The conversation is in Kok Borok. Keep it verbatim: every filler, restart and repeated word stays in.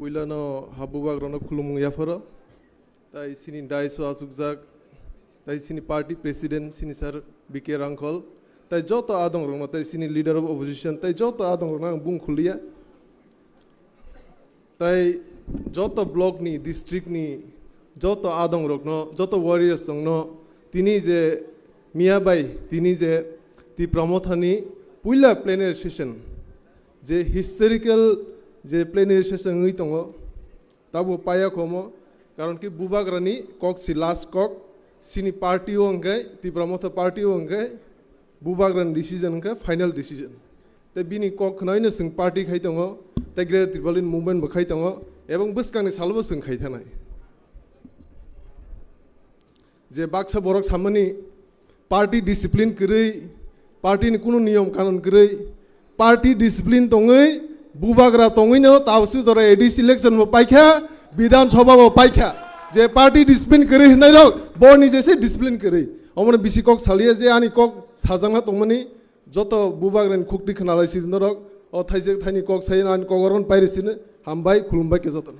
Puilano habubagrano khulumung yapharo. Tai sini daiso asukjak, tai sini party president sini sir B K Rangkhol, tai joto adongrokno, tai sini leader of opposition, tai joto adongrokno ang bung khuliya. Tai joto block ni, district ni joto adongrokno, joto warriors rokno tini je miya bai tini je Tipra Mothani puila plenary session, je historical je plenary session wngwi tongo, tabo paya khomo, karon ki bubagrani kok si last kok, sini party o hwnkhe, Tipra Motha party o hwnkhe, bubagrani decision hwnkhe final decision. Tei bini kok khnaino chwng party khai tongo, tei Greater Tipraland movement bo khai tongo, ebong bwskangni salobo chwng khai thanai. Je baksa borok samani party discipline kwrwi, party ni kunu niyom kanun kwrwi, party discipline tongwi, bubagra tongwino tabsu jora A D C election bo paikha, Bidhan Sabha bo paikha. Je party discipline kwrwi hwnwi rok, bo ni jese discipline kwrwi. Omono bisi kok saliya je ani kok sajakna tongmani joto bubagrani khukti khwnalai sidi norok, o thaijak thaini kok sai ani kok oron pairi sini hambai khulumbai khe jotono.